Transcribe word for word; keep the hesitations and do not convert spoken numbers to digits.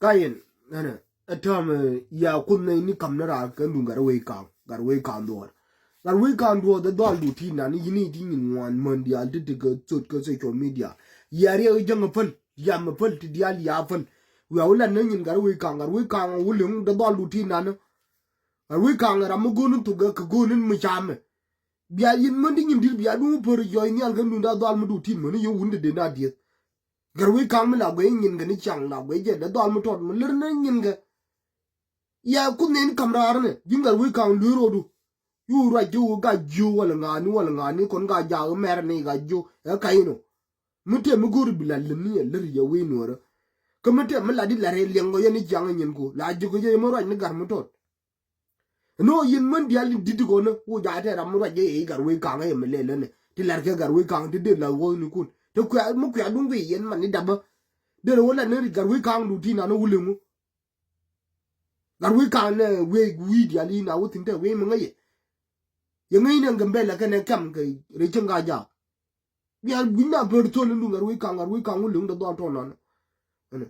Ka yɛn ɛnɛ ɛ täämɛ ya Kuoth nɛy ni ka̱m ni raar kɛn duŋ Gatwec Kaŋ, Gatwec Kaŋ Dhuɔ̱ɔ̱r. Gatwec Kaŋ Dhuɔ̱ɔ̱r ɛ dhɔaldu ti nani, yini ti nyin ŋuan män diaal ti ti kɛ thot kɛ social media. Ya riɛk jäŋ ɛ päl, yam ɛ päl, ti diaal ya päl. Wiaa wä lat ni nyin Gatwec Kaŋ, Gatwec Kaŋ wä liŋ ɛ dhɔaldu ti nani. Gatwec Kaŋ ram mi go̱o̱n ni thok ɛ kɛ go̱o̱n ni mi camɛ. Bia yin män ti nyin di̱t bia duŋ pär jɔɔc nhial kɛn duŋ da dhɔal mi du tin mäni yɛ wun dee den da dieth. Gatwec Kaŋ mi la guɛc nyin kɛ ni ciaŋ la guɛc jɛ dee dhɔal mi tɔt mi lär ni nyin kɛ. Ya Kuoth nɛy ni ka̱m raar ni ji̱n Gatwec Kaŋ lueer ro̱du. Yu ruac ti wä ga jiö wala ŋa̱a̱ni wala ŋa̱a̱ni kɔn ga jaak mɛr ni ga jiö ɛ ka̱c inɔ. Mi tɛm mi go̱o̱ri bi la lät ni ɛ lär yɛ wec nuɔrä. Kä mi tɛm mi la di la rɛy liɛŋ kɔ yɛn ni ciaŋ nyin ko la jiö kɛ jɛ yɛ mi ruac ni gat mi tɔt. Ɛnɔ yɛn män diaal in di̱t kɔn ni wä jaat tɛ ram mi ruac jɛ yɛ Gatwec Kaŋ yɛ mi lɛl ɛnɛ ti lar kɛ Gatwec Kaŋ ti dee la wä ni kun ti kuɛ mi kuɛ duŋ kuɛ yɛn man ni dapä. Dee rɛ wä la ni Gatwec Kaŋ du ti nan wä leŋ wä. Gatwec Kaŋ nɛ wee wi̱i̱ diaal in a wä thin tɛ wee mi ŋäc yɛ. Yɛ ŋäc nɛ Gambɛla kɛnɛ kɛm kɛ rɛ cieŋ ka jaak. Bia gui̱n na bär thol in du Gatwec Kaŋ, Gatwec Kaŋ wä leŋ dee dhɔl tɔn nan. Ɛnɛ.